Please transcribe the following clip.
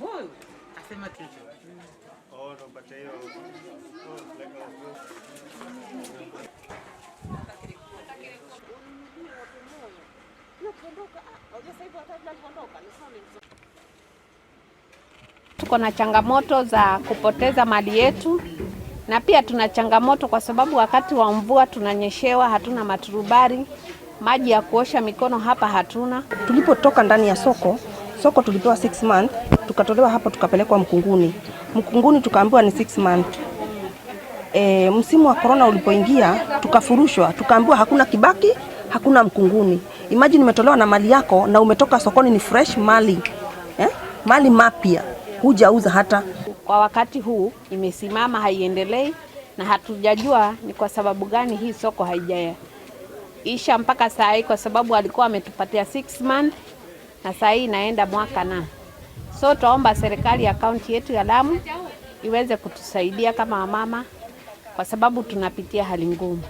Huyu asema Oh, ndo upate hiyo. Oh, like, oh. Tuko na changamoto za kupoteza mali yetu na pia tuna changamoto kwa sababu wakati wa mvua tunanyeshewa, hatuna maturubari, maji ya kuosha mikono hapa hatuna. Tulipotoka ndani ya soko, soko tulipewa 6 month, tukatolewa hapo tukapelekwa Mkunguni. Mkunguni tukaambiwa ni 6 month. Msimu wa corona ulipoingia tukafurushwa, tukaambiwa hakuna Kibaki, hakuna Mkunguni. Imagine umetolewa na mali yako na umetoka sokoni ni fresh mali, eh? Mali mapya hujauza hata. Kwa wakati huu imesimama, haiendelei na hatujajua ni kwa sababu gani hii soko haijaisha mpaka saa hii, kwa sababu alikuwa ametupatia 6 month na saa hii inaenda mwaka na so tuomba serikali ya kaunti yetu ya Lamu iweze kutusaidia kama wamama, kwa sababu tunapitia hali ngumu.